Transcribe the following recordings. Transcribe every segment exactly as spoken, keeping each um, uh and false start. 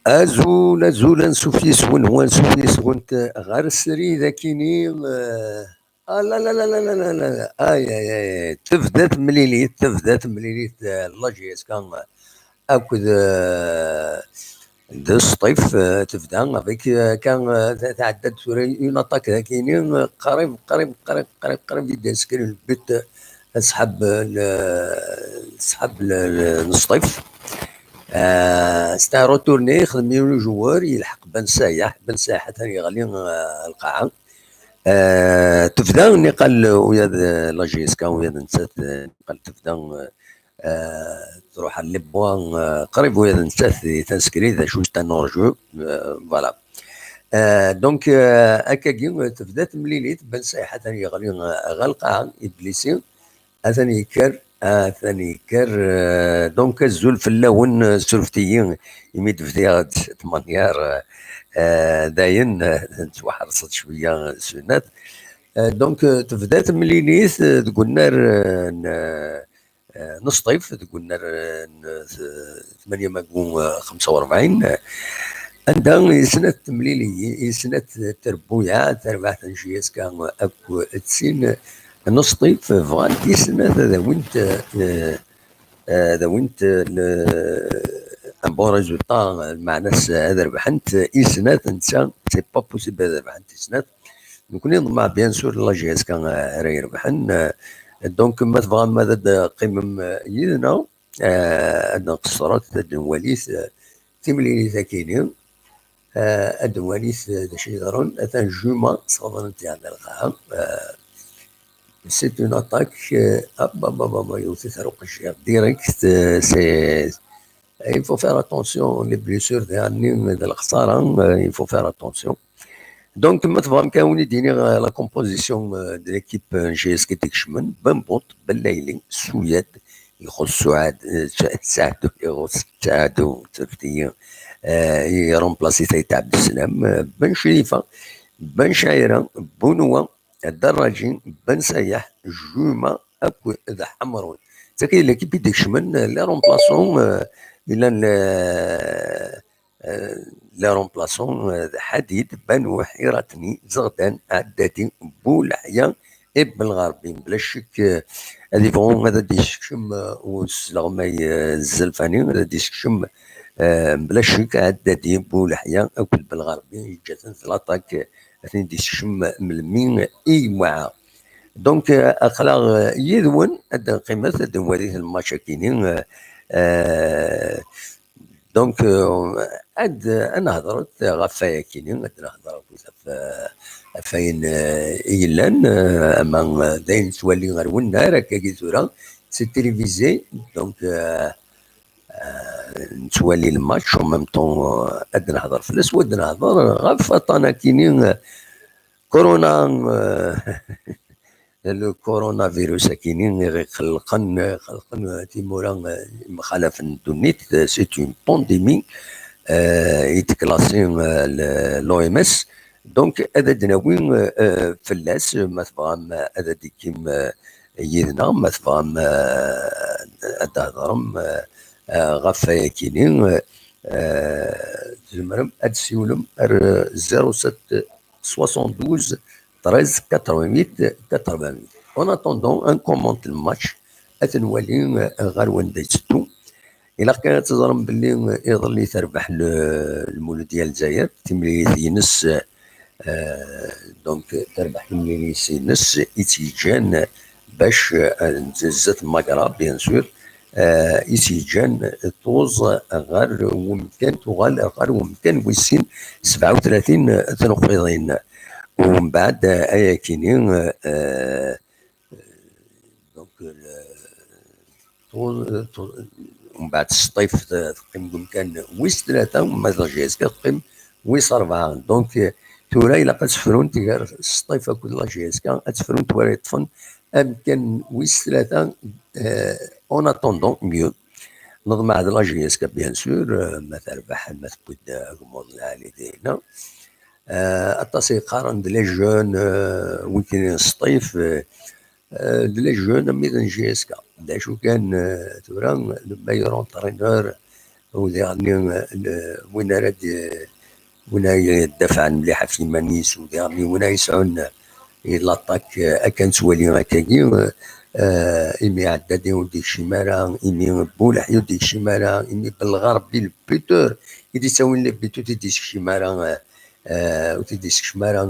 Azul, azul, ansuf yes-wen, ansuf yes-went ɣer srid akini. Eh, ah, la, la, la, la, la, la, la, la. Ay, ay, ay, ay. Tebda temlilit, tebda temlilit, eh, la J S K, eh, akked, eh, de Sṭif, eh, tebda avec, eh, kan, eh, ta-, tɛedda-d tura une attaque dagini, eh, qrib, qrib, qrib, qrib, qrib i d-inscrit le but, eh, ṣṣḥab n, eh, ṣṣḥab n, n Sṭif. Euh, c'est un retourné, yexdem yiwen ujewwer, yelḥeq Ben Sayaḥ, Ben Sayaḥ atan yeɣli, euh, lqaɛa. Euh, tebda nniqal uya d la J S K, uya d nettat, euh, nniqal tebda, euh, euh, truḥ à les bois, euh, qrib uya d nettat di tansekrit, d acu, c'est un hors-jeu, euh, voilà. Euh, donc, euh, akkagi, euh, tebda temlilit, Ben Sayaḥ atan yeɣli, euh, ɣer lqaɛa, iblisi, atan yekker, atan yekker, euh, donc azul fell-awen, euh, surfet-iyi imi d-bdiɣ-d de manière, euh, euh, dayen, euh, nettwaḥerṣed cwiya, euh, sunat. Euh, donc, euh, tebda temlilit, euh, deg unnar, euh, n, euh, n Sṭif, deg unnar, euh, n, euh, tmanya magu, euh, xemsa u rebɛin, euh, anda i snat temliliyin, i snat trebbuyaɛ, tarbaɛt n J S K akked sin n Sṭif, bɣant i snat ad awint, euh, euh, ad awint, euh, le, un bon résultat, lmeɛna-s ad rebḥent i snat, netta, c'est pas possible ad rebḥent i snat. Nekkni neḍmeɛ, bien sûr, la J S K ara irebḥen. Euh, donc, ma tebɣam ad d-qqimem, euh, yid-neɣ, euh, ad nqeṣṣret, ad nwalit, euh, timlilit akini. Euh, ad nwalit, euh, d acu yeḍran. Atan Juma sɣeḍrent-aɣ-d lqaɛa. Euh, c'est une attaque, euh, hop, hop, hop, hop, yewwet-it ar uqejjir direct, euh, c'est, il faut faire attention, les blessures d, d lexsara, euh, il faut faire attention. Donc, ma tebɣam kan ad wen-id-iniɣ, euh, la composition, euh, de l'équipe, euh, J S K i d-ikecmen: Ben Bot, Ben Laili, Souyad, ixuṣ Suɛad, euh, Sa-, Saɛdu, ixuṣ Saɛdu, surfet-iyi, euh, i remplace-it Ayt Ɛebdeslam, euh, Ben Crifa, Ben Caɛira, Bunwa, Dda Raǧi, Ben Sayaḥ, Juma akked Ḥemrun. D tagi i d l'équipe i d-ikecmen, euh, les remplaçants, euh, yellan, euh, euh, les remplaçants, euh, d Ḥadid, Banu, Ḥiratni, Zeɣdan, Ɛeddadi, Buleḥya, et Belɣerbi. Bla ccek, euh, ad yebɣu ad d-yessekcem, euh, usleɣmay, euh, Zelfani, ad d-yessekcem, euh, bla ccek, Ɛeddadi, Buleḥya akked Belɣerbi, yeǧǧa-ten di l'attaque, euh, ad ten-id-yessekcem melmi i yewɛa. Donc, euh, aql-aɣ, euh, yid-wen, ad d-nqqimet, ad d-nwali lmatch-akini, euh, euh, donc, euh, ad, ad nehḍret ɣef wayakini, ad nehḍer akked ɣef, ɣef wayen, euh, i yellan, euh, ama, euh, d ayen nettwali ɣer wennar, akkagi tura, c'est télévisé, donc, euh, euh, nettwali lmatch, en même temps, euh, ad nehḍer fell-as, u ad nehḍer ɣef waṭṭan-akini, euh, corona, euh, le coronavirus akini i ɣ-iqellqen, iqellqen timura, eh, yemxalafen n ddunit, eh, c'est une pandémie, eh, i d-classé, eh, le, l'O M S. Donc, ad d-nawi, eh, eh, fell-as, ma tebɣam, eh, ad d-tekkam, eh, yid-neɣ, ma tebɣam, eh, ad d-thedrem, eh, eh, ɣef wayakini, eh, eh, tzemrem ad d-tessiwlem ar, eh, zéro sept soixante-douze treize quatre-vingt-huit quatre-vingt-huit. En attendant, ad ncommente lmatch, ad t-nwali, eh, ɣer wanda yetteddu. Ilaq kan ad teẓrem belli, eh, iḍelli terbeḥ le-, Lmuludya n Lezzayer, timlilit-ines, eh, donc terbeḥ timlilit-ines i tt-yeǧǧan bac, eh, zdat Magra, bien sûr, eh, i tt-yeǧǧan tuẓ ɣer wemkan, tuɣal ɣer wemkan wis sin sebɛa u tlatin tenqiḍin. Umbeɛd, eh, ayakini, eh, donc, le, tuẓ, tuẓ, umbeɛd Sṭif te-, teqqim deg umkan wis tlata, ma d la J S K teqqim wis rebɛa. Donc, eh, tura ilaq ad sefrunt gar Sṭif akked la J S K, ad sefrunt war yeṭṭfen amkan wis tlata, eh, en attendant, mieux. Neḍmeɛ d la J S K, bien sûr, eh, ma terbeḥ, ma tewwi-d agmuḍ lɛali dinna. Eh, aṭas i yeqqaren d les jeunes, eh, wigi n Sṭif, eh, eh, d les jeunes, am wid n J S K. D acu kan, eh, tura, le meilleur entraîneur, u diɣen win ara d win ara yeddafɛen mliḥ ɣef yiman-is, u diɣen win ara yesɛun i l'attaque, akken nettwali akkagi, imi Ɛeddadi ur d-yekcim ara, imi Buleḥ ur d-yekcim ara, imi Belɣerbi le buteur i d-yettawin les buts ur t-id-yessekcim ara, ur t-id-yessekcim ara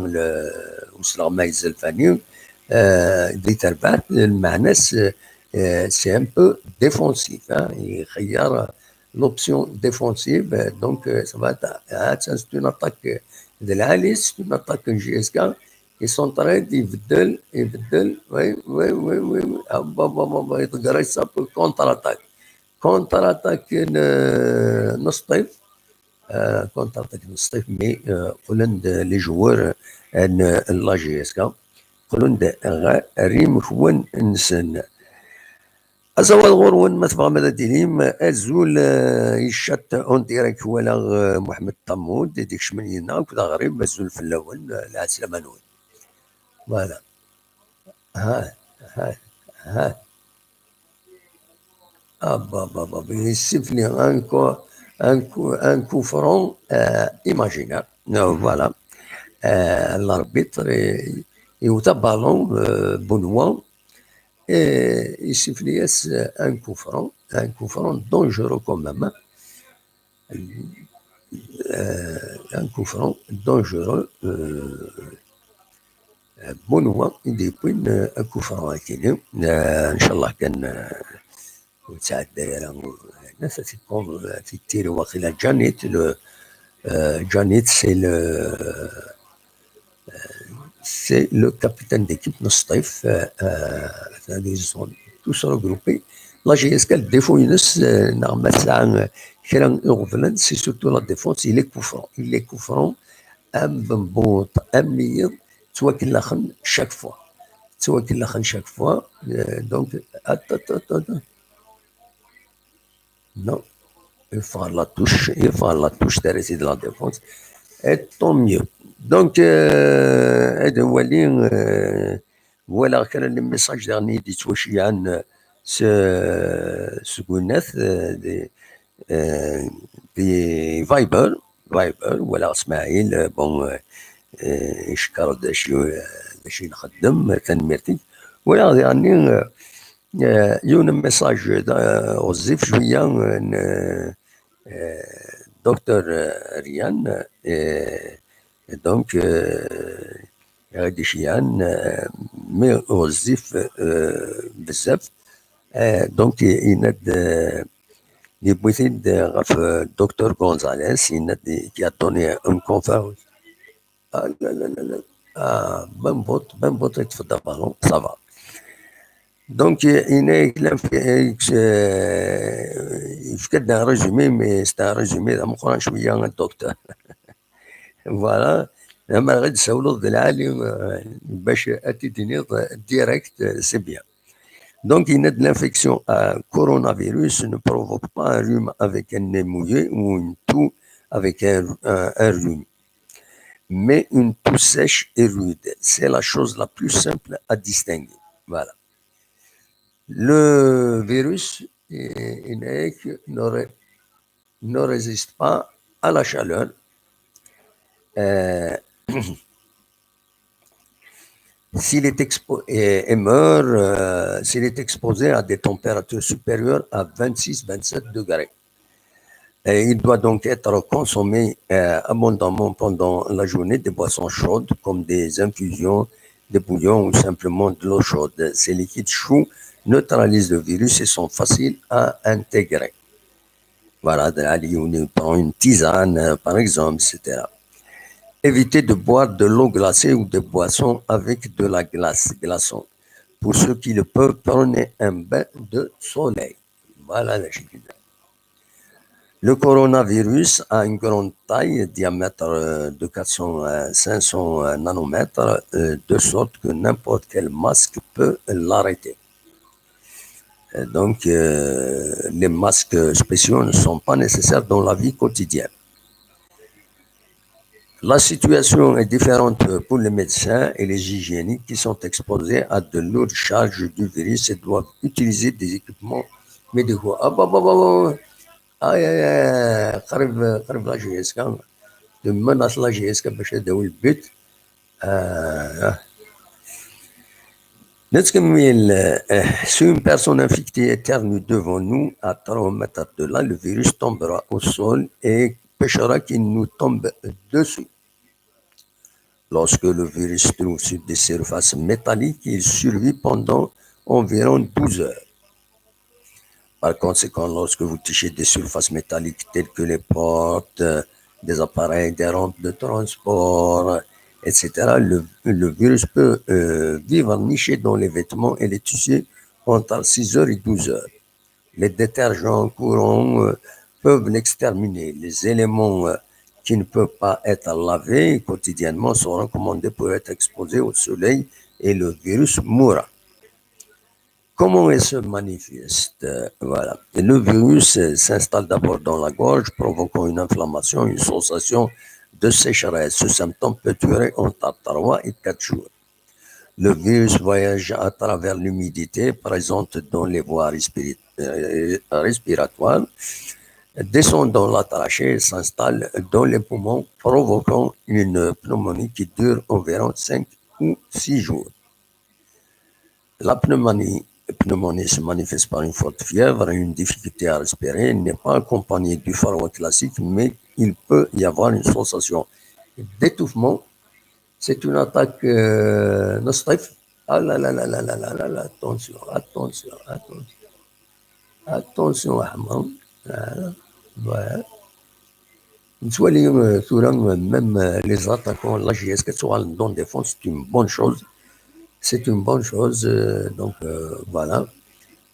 usleɣmay Zelfani di terbaɛt, lmeɛna-s c'est un peu défensif, ixeyyar l'option défensive, donc ça va, c'est une attaque de l'Ali, c'est une attaque de J S K, ils sont en train de ibeddel, ibeddel, oui, oui, oui, oui, oui, ah, bon, bon, bon, bon, il regrette ça pour contre-attaque. Contre-attaque n Sṭif, contre-attaque n Sṭif, mais qqlen-d les joueurs n la J S K, qqlen-d ɣer yimekwan-nsen. Aẓawad ɣur-wen, ma tebɣam ad d-tinim. Azul, eh, icat en direct, walaɣ, eh, Muḥemmed Ṭammud i d-ikecmen yid-neɣ akked aɣrib. Azul fell-awen, eh, lɛeslama-nwen. Voilà. Ha, ha, ha. Ah, bah, bah, bah, bah, il siffle un co-, un co-, un coup franc, euh, imaginaire. Euh, voilà. Euh, l'arbitre, il, il ôte un ballon, euh, Benoît, et il siffle un coup franc, un coup franc dangereux quand même, hein. Euh, un coup franc dangereux, euh, Benoît i d-yewwin, euh, akufra akini. Euh, ncallah kan, euh, ur ttɛedday ara, euh, tikkelt, euh, tikkelt waqila Janit, le, euh, Janit, c'est le, c'est le capitaine d'équipe n Sṭif, euh, euh, ils sont tous regroupés. La J S K, le défaut-ines, euh, neɣ ma tesɛa, euh, kra iɣeblan, c'est surtout la défense, il est couffrant. Il est couffrant, am Bembuṭ, am Miyiḍ, ttwakellaxen chaque fois. Ttwakellaxen chaque fois. Euh, donc, attends, attends, attends. Non. Yeffeɣ la touche, yeffeɣ la touche, terra-t-id la défense. Et tant mieux. Donc, euh, ad nwali, euh, walaɣ kra n les messages daɣen i d-yettwaceyɛen s, seg unat, euh, di, euh, di Viber, Viber, walaɣ Smaɛil, euh, bon, euh, euh, icekkeṛ-d d acu, euh, d acu i nxeddem, tanemmirt-ik. Walaɣ diɣen, euh, Euh, yiwen n message, euh, ɣezzif cwiya, euh, n, euh, docteur, euh, Ryan, euh, donc, euh, ad d-iceyɛen, euh, mais ɣezzif, euh, bezzaf. Euh, donc, yenna-d, euh, yewwi-t-id ɣef, euh, docteur Gonzalez, yenna-d qui a donné une conférence. Ah, la, la, la, la. Ah, Bembuṭ, Bembuṭ yeṭṭef-d aballon, ça va. Donc, yenna-yak, euh, yefka-d un résumé, mais c'est un résumé d ameqqran cwiya, a docteur. Voilà. Lemmer ad d-tessawleḍ d lɛali, euh, bac ad t-id-tiniḍ, euh, direct, euh, c'est bien. Donc, yenna-d l'infection à coronavirus ne provoque pas un rhume avec un nez mouillé ou une toux avec un, un, un rhume. Mais une toux sèche et rude, c'est la chose la plus simple à distinguer. Voilà. Le virus, eh, ne, ne ré-, ne résiste pas à la chaleur. Euh, s'il est expo-, et, et meurt, euh, s'il est exposé à des températures supérieures à vingt-six, vingt-sept degrés. Et il doit donc être consommé, euh, abondamment pendant la journée, des boissons chaudes comme des infusions, des bouillons ou simplement de l'eau chaude. Ces liquides chauds neutralisent le virus et sont faciles à intégrer. Voilà, de la ligne, on prend une tisane, euh, par exemple, et cetera. Évitez de boire de l'eau glacée ou des boissons avec de la glace, glaçons. Pour ceux qui le peuvent, prenez un bain de soleil. Voilà la chimie. Le coronavirus a une grande taille, diamètre, euh, de quatre cents à cinq cents nanomètres, euh, de sorte que n'importe quel masque peut l'arrêter. Euh, donc, euh, les masques spéciaux ne sont pas nécessaires dans la vie quotidienne. La situation est différente pour les médecins et les hygiénistes qui sont exposés à de lourdes charges du virus et doivent utiliser des équipements médicaux. Ah, bah, bah, bah, bah, bah. Ay, ay, ay, qrib, qrib la J S K. Demain, la J S K, باش نداو البيت. آه. نتكمل. آه، si une personne infectée éternue devant nous, à trois mètres de là, le virus tombera au sol et empêchera qu'il nous tombe dessus. Lorsque le virus trouve sur des surfaces métalliques, il survit pendant environ douze heures. Par conséquent, lorsque vous touchez des surfaces métalliques telles que les portes, euh, des appareils, des rampes de transport, et cetera, le, le virus peut, euh, vivre niché dans les vêtements et les tissus entre six heures et douze heures. Les détergents courants, euh, peuvent l'exterminer. Les éléments, euh, qui ne peuvent pas être lavés quotidiennement sont recommandés pour être exposés au soleil et le virus mourra. Comment il se manifeste ? Euh, voilà. Le virus, euh, s'installe d'abord dans la gorge, provoquant une inflammation, une sensation de sécheresse. Ce symptôme peut durer entre trois et quatre jours. Le virus voyage à travers l'humidité présente dans les voies respira-, euh, respiratoires, descend dans la trachée et s'installe dans les poumons, provoquant une pneumonie qui dure environ cinq ou six jours. La pneumonie, pneumonie se manifeste par une forte fièvre et une difficulté à respirer. Elle n'est pas accompagnée du froid classique, mais il peut y avoir une sensation d'étouffement. C'est une attaque, euh, نصطف. Ah là là là là là là là là, attention, attention, attention. Attention, أحمر. Voilà. Voilà. نتولي، آه، ثورة، آه، même, آه، les attaquants, la J S K, كتوغال dans défense, c'est une bonne chose. C'est une bonne chose, euh, donc, euh, voilà.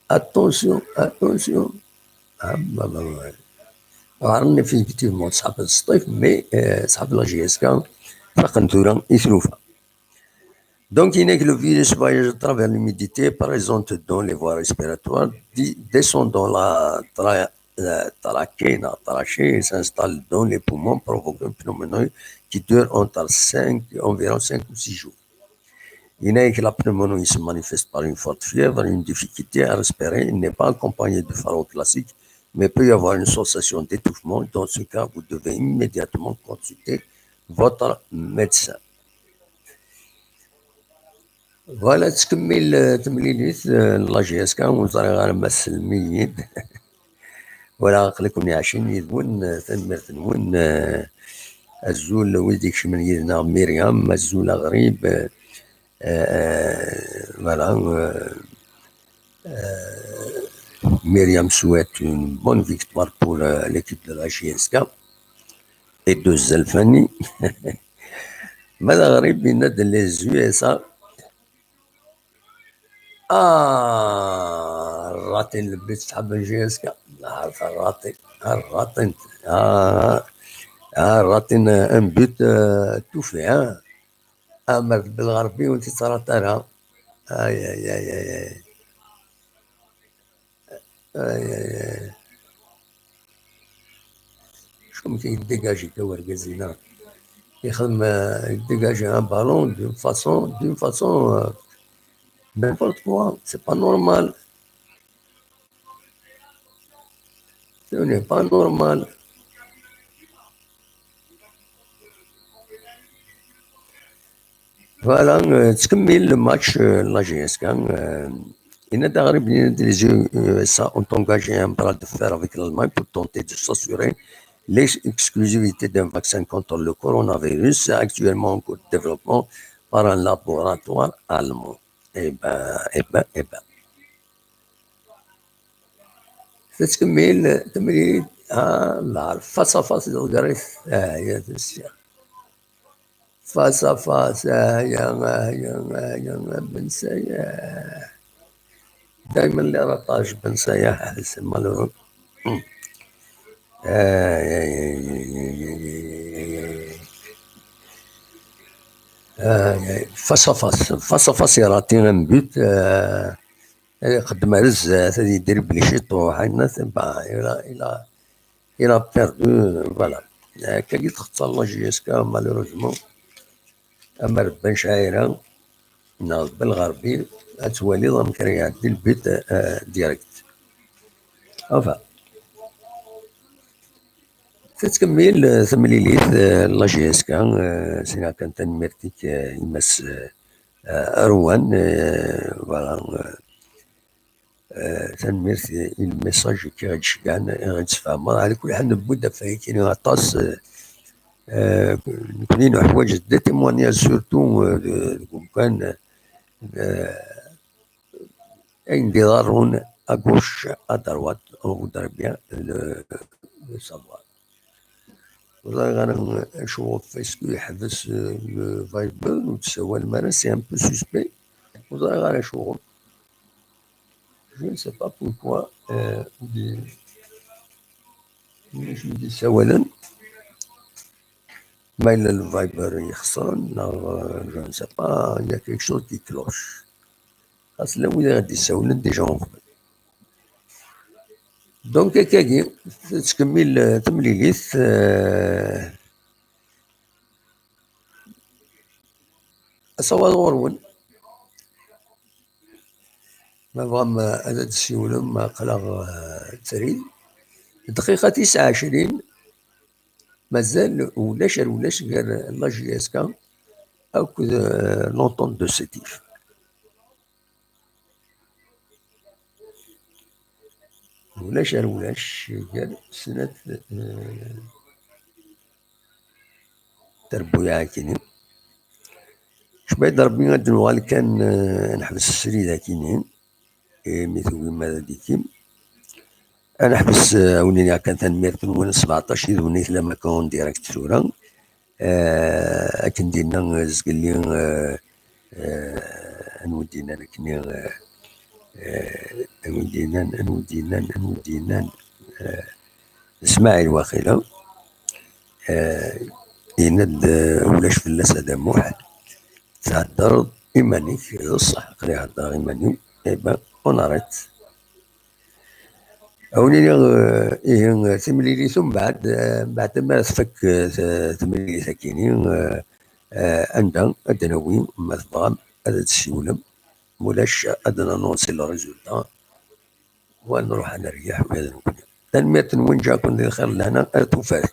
Attention, attention. Ah, bah, bah, bah. Alors, effectivement, ça peut se mais, euh, ça peut la J S K. فقط ثورة، يثروفها. Donc, il n'est que le virus voyage à travers l'humidité présente dans les voies respiratoires, di-, descend dans la tra-, la trachée, la trachée, s'installe dans les poumons, provoquant une pneumonie qui dure entre cinq, environ cinq ou six jours. Il n'est que la pneumonie se manifeste par une forte fièvre, une difficulté à respirer. Il n'est pas accompagné de froid classique, mais peut y avoir une sensation d'étouffement. Dans ce cas, vous devez immédiatement consulter votre médecin. Voilà, تكمل، آه، تمليليت، آه، la J S K، ونزري غير ما سلميين. ولا عقلكم يعشين يدون، آه، تنميرت نون، آه، الزول ويديك شمن يدنا مريم، الزول غريب، آه، آه، voilà, آه، آه، Myriam souhaite une bonne victoire pour, euh, l'équipe de la J S K et de Zelfani. ماذا غريب يناد les U S A. آه، الراطين لبيت صحاب ال J S K. عارف الراطين، الراطين. آه، آه، الراطين، آه، un but, آه، توفي، ها. أمر بالغربي وانت ترى ترى. آي، آي، آي، آي، آي. آي، آي، آي. شكون كيديجاجي تا ورقة زينة؟ يخدم، آه، يديجاجي un ballon d'une façon, d'une façon, euh, n'importe quoi. C'est pas normal. Ce n'est pas normal. Voilà, euh, تكمل le match, euh, la J S K, euh, يناد غريب يناد les U S A ont engagé un bras de fer avec l'Allemagne pour tenter de s'assurer l'exclusivité d'un vaccin contre le coronavirus, actuellement en cours de développement par un laboratoire allemand. Eh ben, eh ben, eh ben. تتكمل تمرين، آه، لا، face à face، آه، يا تسيا. Face à face، آه، يا، آه، يا، آه، يا، آه، بن سياح. دايمًا اللي رطاج بن سياح، c'est malheureux. آه، يا، يا، يا. آه، يا، face à face. Face à face، يا راتي un but، آه، يخدم على الزات، هذه يدير بلي شي طوح، عندنا ثم، با، إلا، إلا، إلا بيردو، voilà. آه، كي تخسر la J S K، malheureusement. أما ربان شعيرة، ناض بالغربي، أتوالي ضمكري يعدي البيت، آه، direct. Enfin. Tettkemmil, eh, temlilit, eh, la J S K, eh, sina kan tanemmirt-ik, eh, i Mass, eh, eh, Erwan, eh, voilà, eh, eh, tanemmirt i, i lmessaj i ɣ-d-ceggɛen, i ɣ-d-sfehmeḍ. Ɛla kulli ḥal, newwi-d ɣef wayagi aṭas, eh, eh, nekni nuḥwaǧ des témoignages surtout, eh, de, deg umkan, eh, ayen d-iḍerrun à gauche, à droite, on voudrait bien le, le savoir. Ur ẓriɣ ara acuɣef, est-ce que yeḥbes, euh, le Viber, ur d-tessawalem ara, c'est un peu suspect. Ur ẓriɣ ara acuɣef. Je ne sais pas pourquoi, euh, ur d-, ulac ur d-ssawalen. Ma yella le Viber yexṣer, neɣ, euh, je ne sais pas, il y a quelque chose qui cloche. Xas llan wid i ɣ-d-issawlen déjà uqbel. Donc, akkagi, tettkemmil, euh, temlilit, euh, asawaḍ ɣur-wen. Ma tebɣam, euh, ad d-tessiwlem, aql-aɣ, euh, trid. Dqiqa tis ɛecrin, mazal ulac ar ulac gar la J S K akked, euh, l'entente de Sétif. Ulac ar ulac gar snat, eh, terbuyaɛ akini. Cbayt Rebbi ad d-nuɣal kan, eh, neḥbes srid akini, imi tugim ad d-ikim. Ad neḥbes, eh, ad wen-iniɣ kan tanemmirt-nwen, sbeɛṭac i d-wen-itlam akka en direct tura. Eh, akken d-yenna, eh, zgelli, eh, eh, anwa d-yennan akken, eh, eh, anwa d-yennan, anwa d-yennan, anwa d-yennan, eh, d Smaɛil waqila, eh, yenna-d, eh, ulac fell-as a Dda Muḥ, theddreḍ iman-ik, d ṣṣeḥ, aql-i heddreɣ iman-iw, eh ben, on arrête. Ad wen-iniɣ, eh, ihi, eh, timlilit umbeɛd, eh, mbeɛd mi ara tfak, eh, t-, temlilit akini, eh, eh, anda ad d-nawi, ma tebɣam, ad d-tessiwlem, mulac ad d-nanunsi le résultat, wa nruḥ ad nerbeḥ ula d nekni. Tanemmirt-nwen, ǧǧan-ken di lxir d lehna, ar tufat.